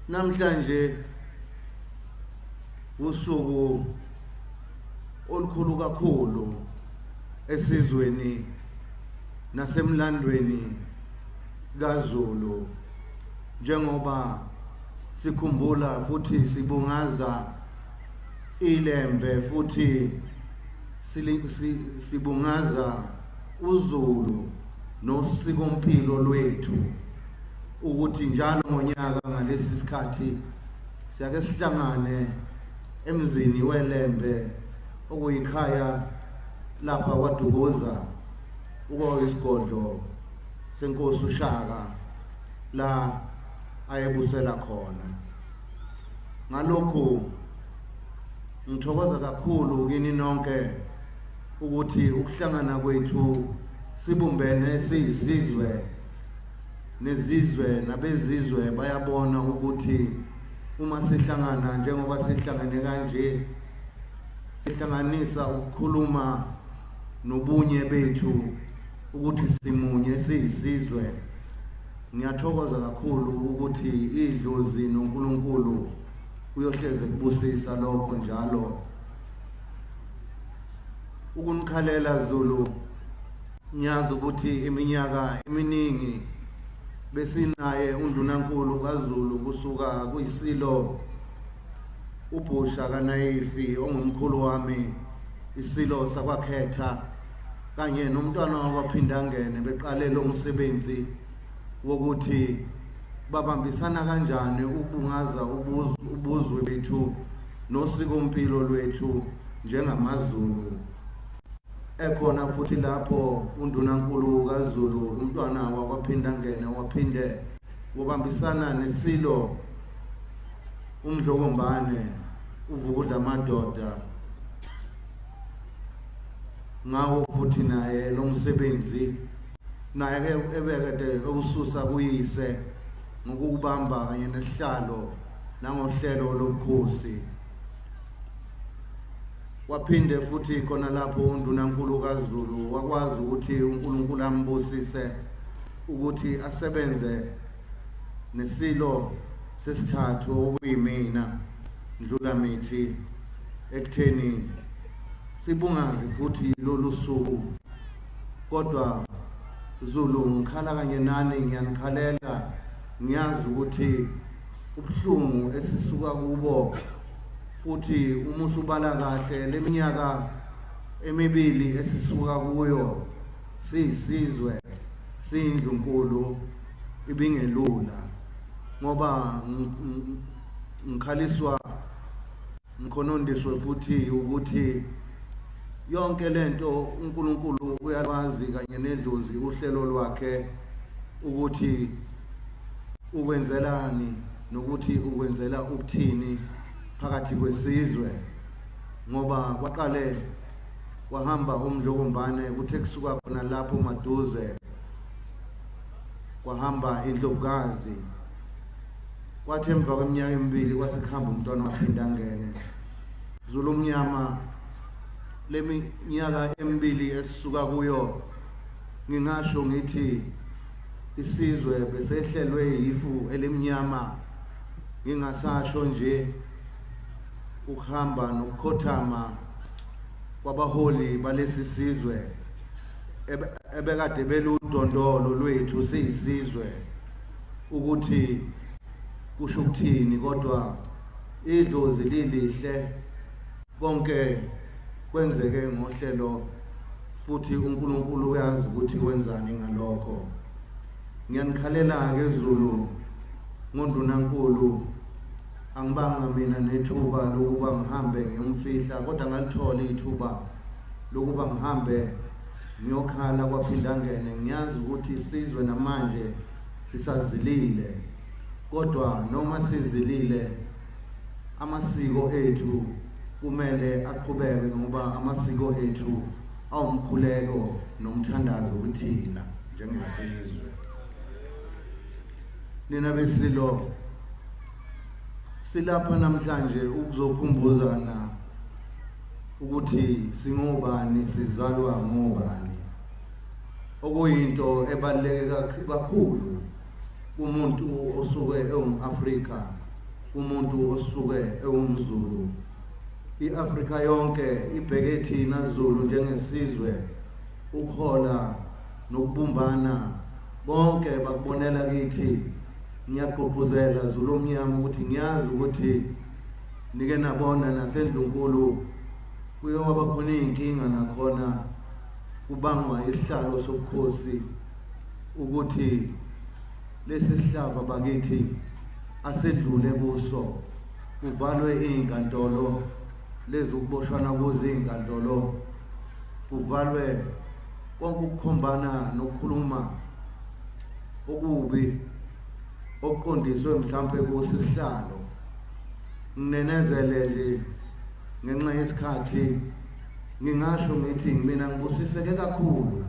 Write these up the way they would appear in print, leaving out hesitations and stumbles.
Namhlanje usuku olukhulu kakhulu esizweni nasemlandweni kaZulu, njengoba sikhumbula futhi sibungaza iLembe futhi sibungaza uZulu nosikompilo lwethu, ukuthi njalo ngonyaka ngalesi sikhathi siyake sihlangane emzini weLembe, okuyikhaya lapha kwaDukuza, isigodlo senkosi uShaka la ayebusela khona. Ngalokhu ngithokoza kakhulu kini nonke ukuthi ukuhlangana kwethu sibumbene siyisizwe, nezizwe nabezizwe bayabona ukuthi uma sihlangana njengoba sihlangene kanje, sihlanganisa ukukhuluma nobunye bethu, ukuthi simunye siyisizwe. Ngiyathokoza kakhulu ukuthi idlozi noNkulunkulu uyohleze kubusisa lokho njalo. Ukunikhalela Zulu, ngiyazi ukuthi iminyaka eminingi besinaye uNdunankulu kaZulu kusuka kuyisilo uBhusha kaNayifi ongumkhulu wami, isilo sakwaKhetha, kanye nomntwana wakwaPhindangene, beqale lo msebenzi wokuthi babambisana kanjani ukubungaza ubuzwe bethu nosikompilo lwethu njengamaZulu. Ekhona futhi lapho uNdunankulu kaZulu umntwana wakwaPhindangene waphinde wabambisana nesilo uMdlokombane uVukudla Madoda, ngawo futhi naye lo msebenzi naye ke ebekade ewususa kuyise ngokubamba kanye nesihlalo nangohlelo lobukhosi. Waphinde futhi khona lapho uNdunankulu kaZulu wakwazi ukuthi uNkulunkulu ambusise ukuthi asebenze nesilo sesithathu okuyimina Ndlulamithi ekutheni sibungaze futhi lolu suku. Kodwa Zulu, ngikhala kanye nani, ngiyanikhalela, ngiyazi ukuthi ubuhlungu esisuka kubo, futhi uma usubala kahle leminyaka emibili esisuka kuyo siyisizwe siyindlunkulu ibingelula, ngoba ngikhaliswa ngikhonondiswe futhi ukuthi yonke lento uNkulunkulu uyalwazi kanye nedlozi uhlelo lwakhe ukuthi ukwenzelani nokuthi ukwenzela ukuthini phakathi kwesizwe. Ngoba kwaqale kwahamba uMdlokombane, kuthe kusuka khona lapho maduze kwahamba indlovukazi, kwathi emva kweminyaka emibili kwase kuhamba umntwana waPhindangene. Zulu omnyama, leminyaka emibili esisuka kuyo, ngingasho ngithi isizwe besehlelwe yifu elimnyama, ngingasasho nje ukuhamba nokukhothama kwabaholi balesi sizwe ebekade beludondolo lwethu siyisizwe, ukuthi kusho ukuthini. Kodwa idlozi lilihle, konke kwenzeke ngohlelo, futhi uNkulunkulu uyazi ukuthi wenzani ngalokho. Ngiyanikhalela-ke Zulu ngoNdunankulu, angibanga mina nethuba lokuba ngihambe ngiyomfihla, kodwa ngalithola ithuba lokuba ngihambe ngiyokhala kwaPhindangene. Ngiyazi ukuthi isizwe namanje sisazilile, kodwa noma sizilile amasiko ethu kumele aqhubeke, ngoba amasiko ethu awumkhuleko nomthandazo kuthina njengesizwe. Nina besilo, silapha namhlanje ukuzokhumbuzana ukuthi singobani, sizalwa ngobani, okuyinto ebaluleke kakhulu kumuntu osuke ewumAfrika. Umuntu osuke ewumZulu, iAfrika yonke ibheke thina Zulu njengesizwe, ukuhola nokubumbana bonke bakubonela kithi. Ngiyagqugquzela Zulu omnyama ukuthi ngiyazi ukuthi nike nabona nasendlunkulu kuye kwaba khona iy'nkinga nakhona kubangwa isihlalo sobukhosi, ukuthi lesi sihlava bakithi asedlule kuso, kuvalwe iy'nkantolo lezi ukuboshwana kuzo iy'nkantolo, kuvalwe konke ukukhombana nokukhuluma okubi okuqondiswe mhlampe kusisihlalo. Nginenezele nje ngenxa yesikhathi, ngingasho ngithi mina ngibusiseke kakhulu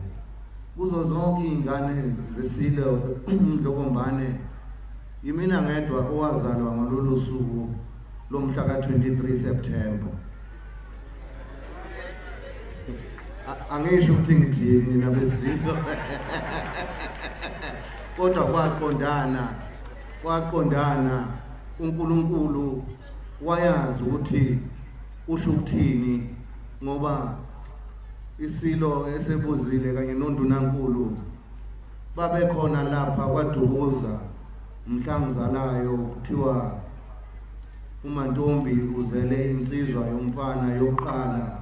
kuzo zonke iy'ngane zesilo uMdlokombane. Yimina ngedwa owazalwa ngalolu suku lomhla ka-23 September. Angisho ukuthi ngithini nina besilo, kodwa kwaqondana uNkulunkulu wayazi ukuthi usho ukuthini, ngoba isilo esebuzile kanye nondunankulu babekhona lapha kwaDukuza mhla ngizalayo, kuthiwa uMantombi uzele insizwa yomfana yokuqala.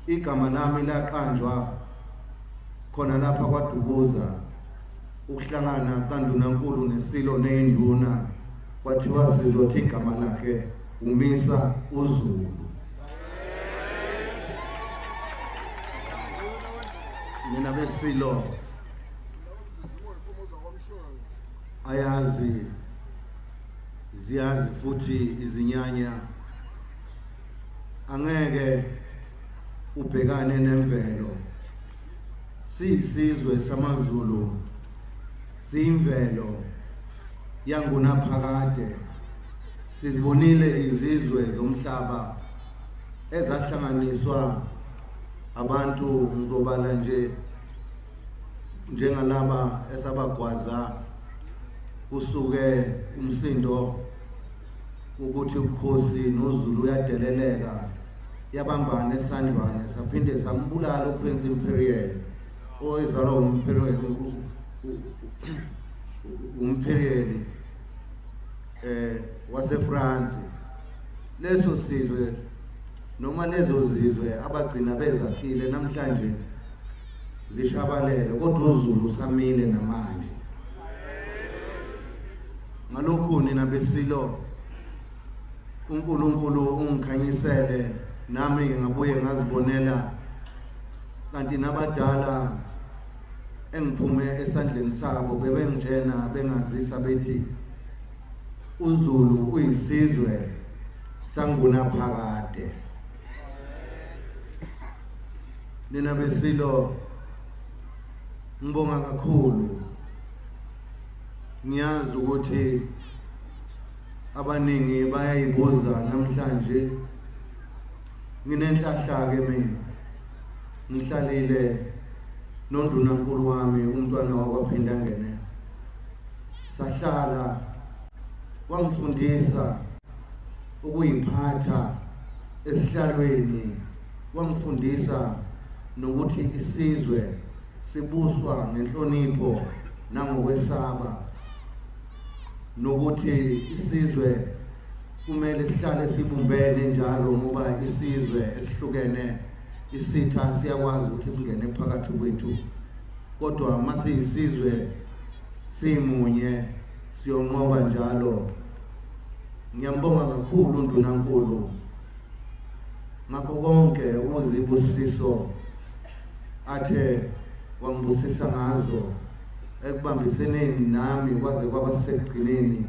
Igama lami laqanjwa khona lapha kwaDukuza, ukuhlangana kandunankulu nesilo neyinduna, kwathiwa sizothi igama lakhe uMisa uZulu. Nina besilo ayazi ziyazi futhi izinyanya, angeke ubhekane nemvelo. Siyisizwe samaZulu, siyimvelo yangunaphakade. Sizibonile izizwe zomhlaba ezahlanganiswa abantu, ngizobala nje njengalaba esabagwaza kusuke umsindo ukuthi ubukhosi noZulu uyadeleleka, yabambana esandlwane saphinde sambulala uPrince Imperial owayezalwa uMperial waseFrance. Leso sizwe noma lezo zizwe abagcina bezakhile namhlanje zishabalele, kodwa uZulu usamile namanje. Ngalokhu nina besilo, uNkulunkulu ungikhanyisele nami ngabuye ngazibonela, kanti nabadala engiphume esandleni sabo bebengitshena bengazisa bethi uZulu uyisizwe sangunaphakade. Nina besilo ngibonga kakhulu. Ngiyazi ukuthi abaningi bayayibuza namhlanje, nginenhlahla ke mina, ngihlalile nondunankulu wami umntwana wakwaPhindangene, sahlala wangifundisa ukuyiphatha esihlalweni, wangifundisa nokuthi isizwe sibuswa ngenhlonipho nangokwesaba, nokuthi isizwe kumele sihlale sibumbene njalo, ngoba isizwe esihlukene isitha siyakwazi ukuthi singene phakathi kwethu, kodwa masiyisizwe simunye siyonqoba njalo. Ngiyambonga kakhulu uNdunankulu ngakho konke uzibusiso athe wangibusisa ngazo ekubambiseneni nami kwaze kwaba sekugcineni,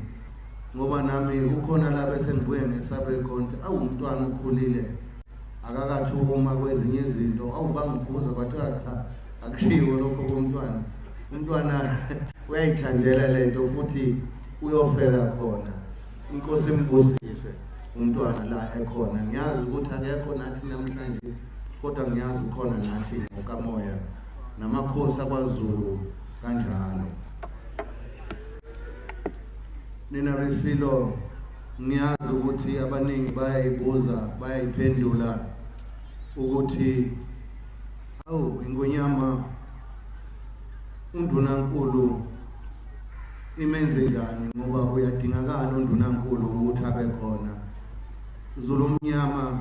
ngoba nami kukhona la bese ngibuye ngesabe khona, awu umntwana ukhulile akakathi ukuma kwezinye izinto, awu bangikhuza kwathiwa cha akushiwo lokho komntwana, umntwana uyayithandela lento futhi uyofela khona. Inkosi imbusise umntwana la ekhona. Ngiyazi ukuthi akekho nathi namhlanje, kodwa ngiyazi ukhona nathi ngokamoya namakhosi akwaZulu kanjalo. Nina besilo Ngiyazi ukuthi abaningi bayayibuza, bayayiphendula ukuthi awu ingonyama undunankulu imenze njani, ngoba uyadingakala undunankulu ukuthi abe khona. Zulu omnyama,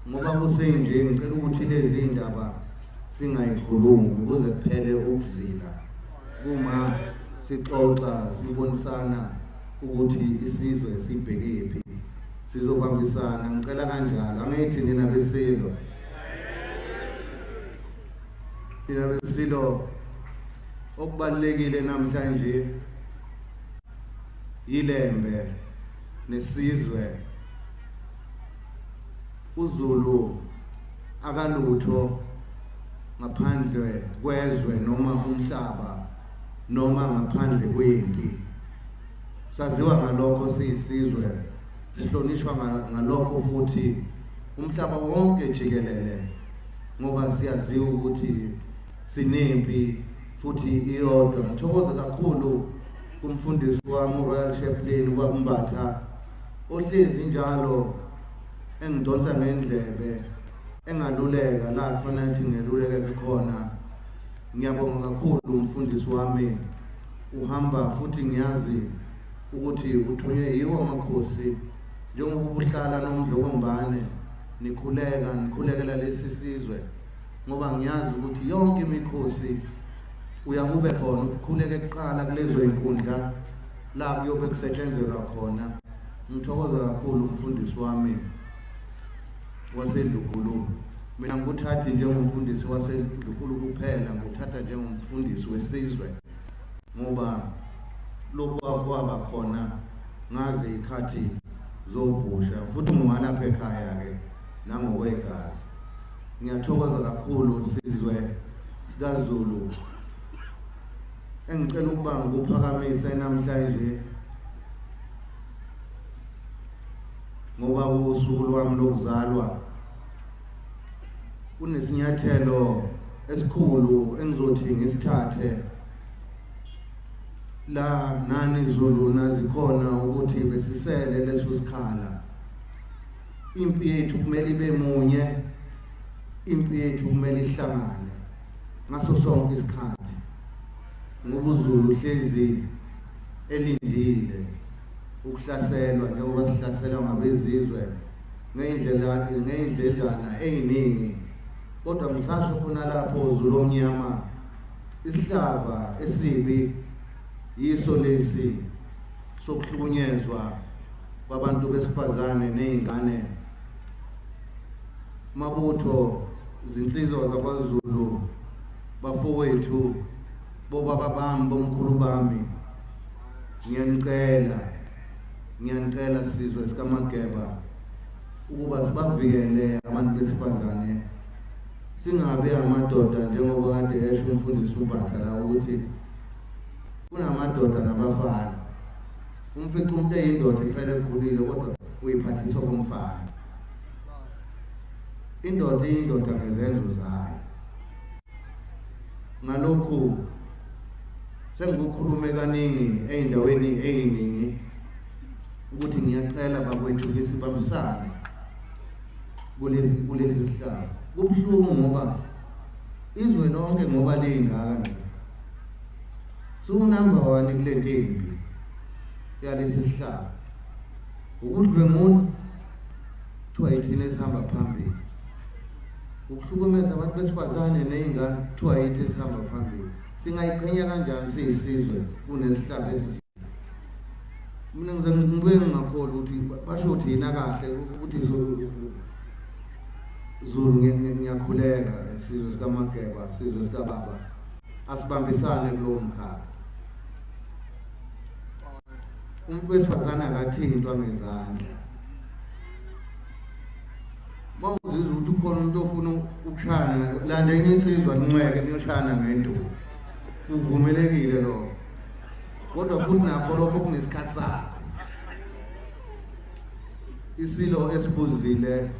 ngoba kusenje ngicela ukuthi lezi indaba singayikhulumi kuze kuphele ukuzila, kuma sixoxa sibonisana ukuthi isizwe sibhekephi, sizobambisana. Ngicela kanjalo, angithi nina besilo, nina besilo, okubalulekile namhlanje iLembe nesizwe. UZulu akalutho ngaphandle kwezwe noma umhlaba noma ngaphandle kwempi. Saziwa ngalokho siyisizwe, sihlonishwa ngalokho futhi umhlaba wonke jikelele, ngoba siyaziwa ukuthi sinempi futhi iyodwa. Ngithokoza kakhulu kumfundisi wami uRoyal Chaplain ubaba Mbatha, ohlezi njalo engidonsa ngendlebe, engaluleka la kufanele ukuthi ngeluleke khona. Ngiyabonga kakhulu umfundisi wami, uhamba futhi ngiyazi ukuthi uthunywe yiwo amakhosi, njengoba ubuhlala noMdlokombane nikhuleka, nikhulekela lesi sizwe, ngoba ngiyazi ukuthi yonke imikhosi uyakube khona ukukhuleka kuqala kulezo inkundla la kuyobe kusetshenzelwa khona. Ngithokoza kakhulu umfundisi wami waseNdlunkulu. Mina ngikuthathi njengomfundisi waseNdlunkulu kuphela, ngikuthatha njengomfundisi wesizwe, ngoba lokhu kwaba khona ngaze ikhathi zobhusha, futhi ungalapha ekhaya-ke nangokwegazi. Ngiyathokoza kakhulu sizwe sikaZulu. Engicela ukuba ngikuphakamise namhlanje, ngoba usuku lwami lokuzalwa, kunesinyathelo esikhulu engizothi ngisithathe la nani Zulu nazikhona ukuthi besisele leso sikhala. Impi yethu kumele ibe munye, impi yethu kumele ihlangane ngaso sonke isikhathi, ngoba uZulu uhlezi elindile ukuhlaselwa, njengoba sihlaselwa ngabezizwe ngeyindlela ngeyindledlana eyiningi. Kodwa ngisasho khona lapho Zulu omnyama, isihlava esibi yiso lesi sokuhlukunyezwa kwabantu besifazane nezingane. Mabutho, zinsizwa zakwaZulu, bafowethu, bobaba bami, bomkhulu bami, ngiyanicela, ngiyanicela sizwe sikaMageba ukuba sibavikele abantu besifazane, singabi amadoda njengoba kade esho umfundisi uMbatha la ukuthi kunamadoda nabafana. Umfica umuntu eyindoda impela ekhulile, kodwa uyiphathiswa komfana. Indoda iyindoda ngezenzo zayo. Ngalokhu sengikukhulume kaningi ey'ndaweni ey'ningi ukuthi ngiyacela bakwethu ke sibambisane kulesi sihlalo. Kubuhlungu ngoba izwe lonke ngoba lingaka nje siwunumber 1 kule ntembi yalesi sihlalo. Ukudlwengula kuthiwa yithina esihamba phambili, ukuhlukumeza abantu besifazane ney'ngane kuthiwa yithi esihamba phambili. Singayiqhenya kanjani siyisizwe kunesihlalo esinje? Mina ngize ngibuye ngingakholwa ukuthi basho thina kahle ukuthi Zulu, ngiyakhuleka sizwe sikaMageba, sizwe sikababa, asibambisane kulowo mkhakha. Umuntu wesifazane akathintwa ngezandla. Uma uzizwa ukuthi ukhona umuntu ofuna ukushayana, landa enye insizwa nincweke niyoshayana ngenduku, kuvumelekile lokho, kodwa futhi nakho lokho kunesikhathi sakho. Isilo esiphuzile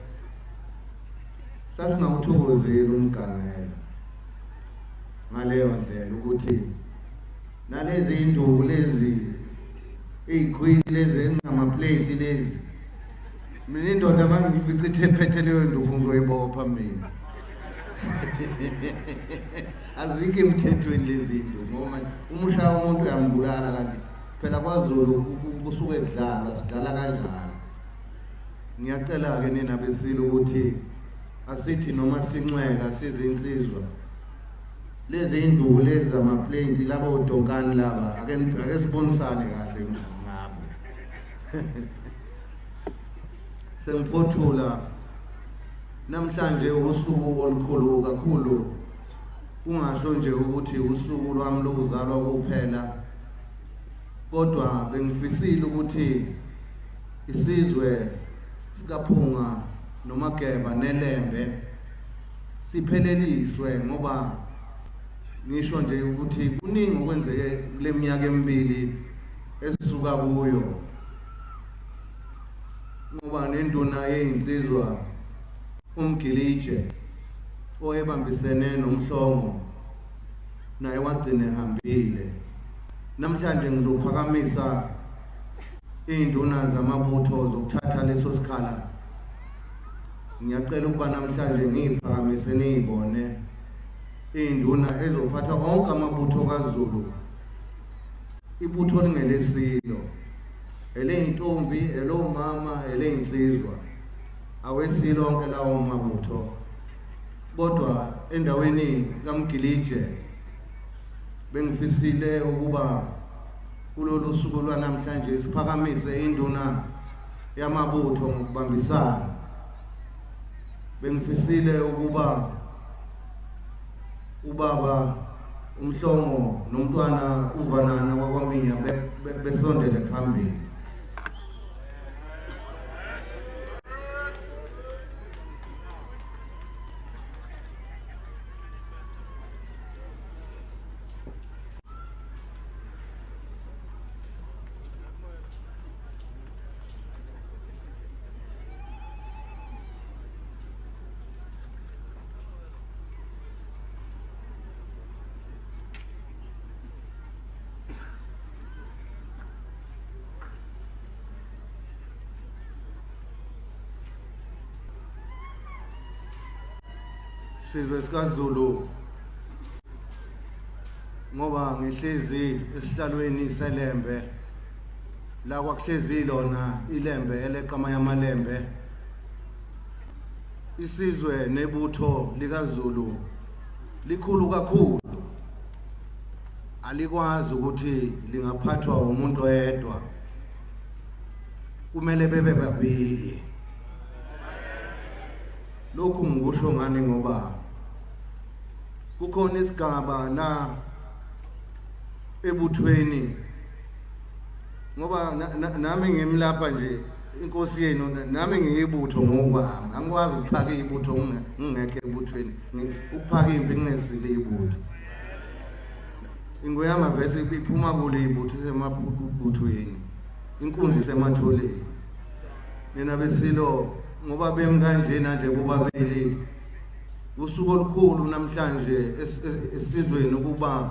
sasingawuthokozeli umgangelo ngaleyo ndlela, ukuthi nalezi induku lezi Iy'khwili lezi ezingamapleti lezi. Mina indoda uma ngiyifica ithe phethe leyo nduku ngizoyibopha mina. Azikho emthethweni lezi nduku ngoba manje uma ushaya umuntu uyambulala kanti phela kwaZulu kusuke kudlalwa, sidlala kanjalo. Ngiyacela-ke nina beSilo ukuthi asithi noma sincweka sizinsizwa lezi induku lezi zamaplenti laba odonkani laba ake sibonisane kahle ngabo. Sengiphothula namhlanje usuku olukhulu kakhulu, kungasho nje ukuthi usuku lwami lokuzalwa kuphela, kodwa bengifisile ukuthi isizwe sikaPhunga noMageba neLembe sipheleliswe, ngoba ngisho nje ukuthi kuningi okwenzeke kule minyaka emibili esisuka kuyo, ngoba nenduna yeyinsizwa uMgilije owayebambisene noMhlongo naye wagcina ehambile. Namhlanje ngizophakamisa iy'nduna zamabutho zokuthatha leso sikhala. Ngiyacela ukuba namhlanje ngiyiphakamise niyibone iy'nduna ezophatha wonke amabutho kaZulu. Ibutho lingelesilo, eley'ntombi, elomama, eley'nsizwa, awesilo onke lawo mabutho. Kodwa endaweni kaMgilije bengifisile ukuba kulolu suku lwanamhlanje siphakamise induna yamabutho ngokubambisana. Bengifisile ukuba ubaba uMhlongo nomntwana uVanana wakwaMinya besondele phambili. Sizwe sikaZulu, ngoba ngihlezi esihlalweni seLembe la kwakuhlezi lona iLembe eleqa amanye amalembe. Isizwe nebutho likaZulu likhulu kakhulu, alikwazi ukuthi lingaphathwa umuntu oyedwa, kumele bebe babili. Lokhu ngikusho ngani? Ngoba kukhona isigaba la ebuthweni, ngoba nami ngimlapha nje inkosi yenu, nami ngiyibutho ngokwami, angikwazi ukuphaka ibutho ngingekho ebuthweni, ukuphaka impi ngingesile ibutho. Ingonyama vese iphuma kule ibutho isemabuthweni, inkunzi isematholeni. Nina besilo ngoba bemi kanjena nje bobabili, usuku olukhulu namhlanje esizweni ukuba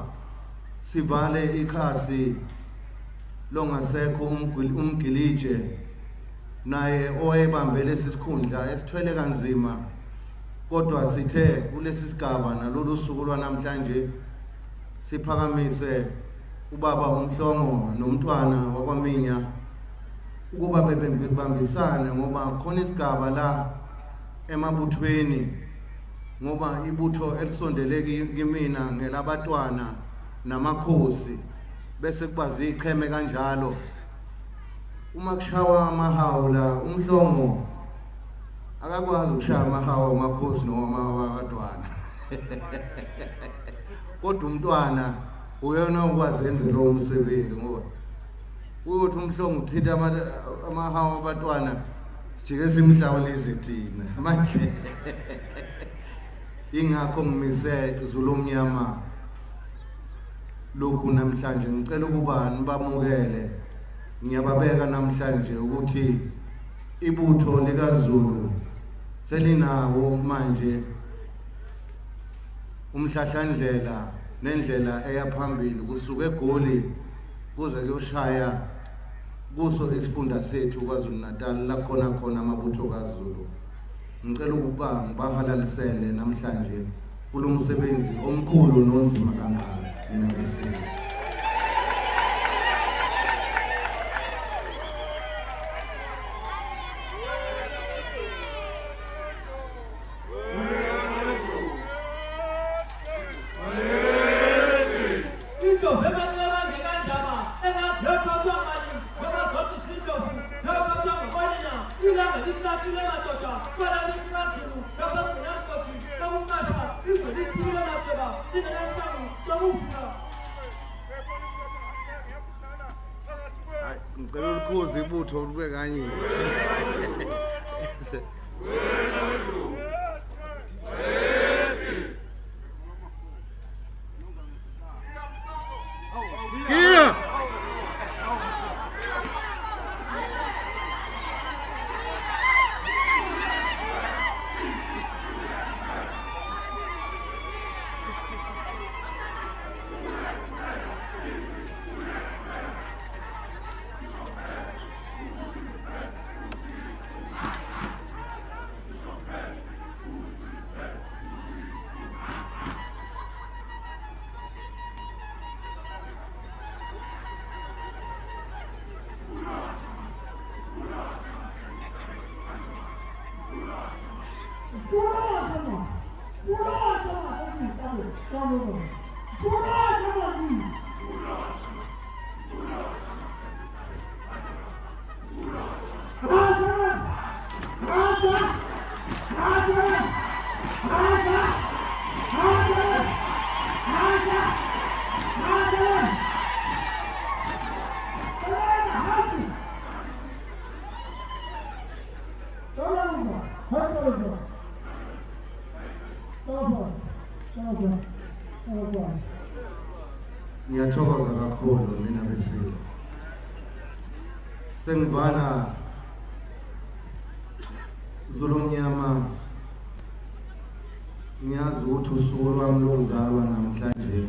sivale ikhasi longasekho uMgilije, naye owayebambe lesi sikhundla esithwele kanzima, kodwa sithe kulesi sigaba nalolu suku lwanamhlanje siphakamise ubaba uMhlongo nomntwana wakwaMinya ukuba bebambisane, ngoba khona isigaba la emabuthweni, ngoba ibutho elisondele kimina ngelabatwana namakhosi, bese kuba zicheme kanjalo. Uma kushawa amahawu la, uMhlongo akakwazi ukushaya amahawu amakhosi noma abatwana, kodwa umntwana uyena okwazi enze lowo msebenzi, ngoba uyothi uMhlongo uthinta amahawu abatwana, sijike simhlawulise thina manje. Ingakho ngimise Zulu omnyama lokhu namhlanje, ngicela ukuba nibamukele. Ngiyababeka namhlanje ukuthi ibutho likaZulu selinawo manje umhlahlandlela nendlela eya phambili kusuka eGoli kuze kuyoshaya kuso isifunda sethu KwaZulu-Natal la khona khona amabutho kaZulu. Ngicela ukuba ngibahalalisele namhlanje kulomsebenzi omkhulu nonzima kangaka mina besilo. Ngicela ukukhuza ibutho lube kanye. Kia! Ngiyathokoza kakhulu mina besilo. Sengivala Zulu mnyama, ngiyazi ukuthi usuku lwami lokuzalwa namhlanje.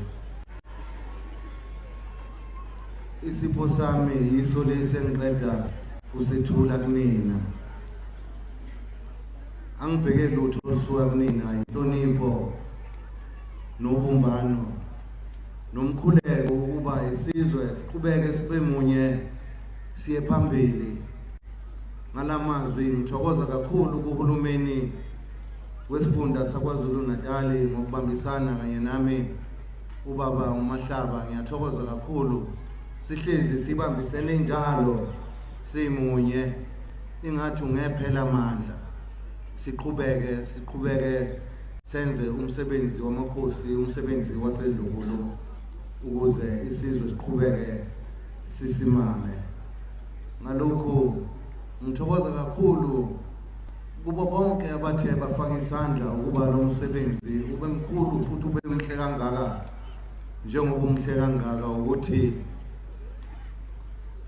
Isipho sami yiso lesi engiqeda kusethula kunina. Angibheke lutho olusuka kunina, inhlonipho nobumbano nomkhuleko ukuba isizwe siqhubeke sibe munye siye phambili. Ngalamazwi ngithokoza kakhulu kuhulumeni wesifunda saKwaZulu-Natal ngokubambisana kanye nami ubaba uMahlaba. Ngiyathokoza kakhulu, sihlezi sibambisene njalo simunye, ingathi ungephela amandla. Siqhubeke siqhubeke senze umsebenzi wamakhosi, umsebenzi wasedlukulu, ukuze isizwe siqhubeke sisimame. Ngalokhu ngithokoza kakhulu kubo bonke abathe bafaka isandla ukuba lo msebenzi ube mkhulu futhi ube mhle kangaka njengoba umhle kangaka, ukuthi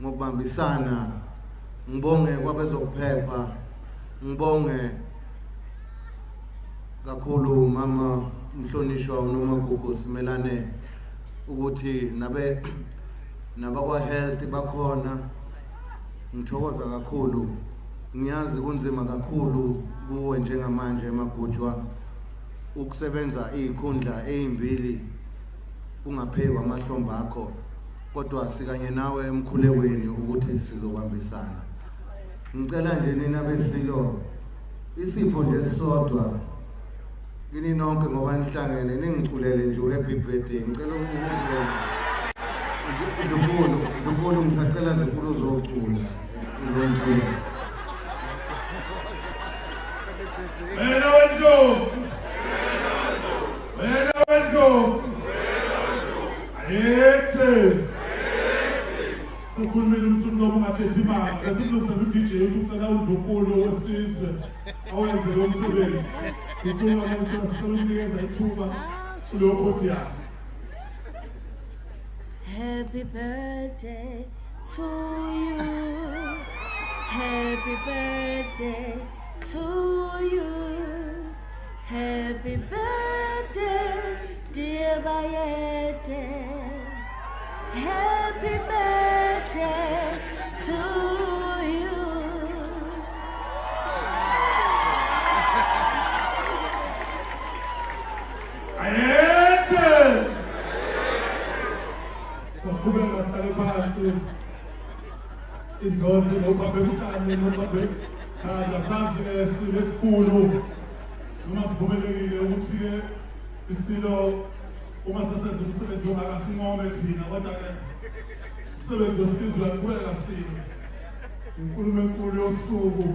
ngokubambisana. Ngibonge kwabezokuphepha, ngibonge kakhulu mama umhlonishwa uNomagugu Simelane ukuthi nabe nabakwa health bakhona. Ngithokoza kakhulu, ngiyazi kunzima kakhulu kuwe njengamanje emagujwa ukusebenza izikhundla ezimbili ungapheki amahlombe akho, kodwa sikanye nawe emkhulekweni ukuthi sizobambisana. Ngicela nje nina besilo isipho nje sisodwa kini nonke ngoba nihlangene, ningiculele nje happy birthday. Ngicela ukuvela Ndlunkulu, Ndlunkulu ngisacela Ndlunkulu uzocula. Uzocula. Wena wendlovu. Wena wendlovu. Ayethe. Sikhulumile umculo ungathethi imali. Asilungise ku-DJ ucela uNdlunkulu wesizwe awenze lo msebenzi. Ngicela ukunikeza ithuba kulo podium. Happy birthday to you. Happy birthday to you. Happy birthday, dear Bayethe. Happy birthday to Ayede! Saqhubeka sihlale phansi. Indlondlo nobaba emhlane nobaba ekhanda sazi-ke silo esikhulu noma sivumelekile ukuthi-ke isilo uma sesenza umsebenzi ongakasincome thina kodwa-ke umsebenzi wesizwe uyaqhubeka silo. Inkulumo enkulu yosuku.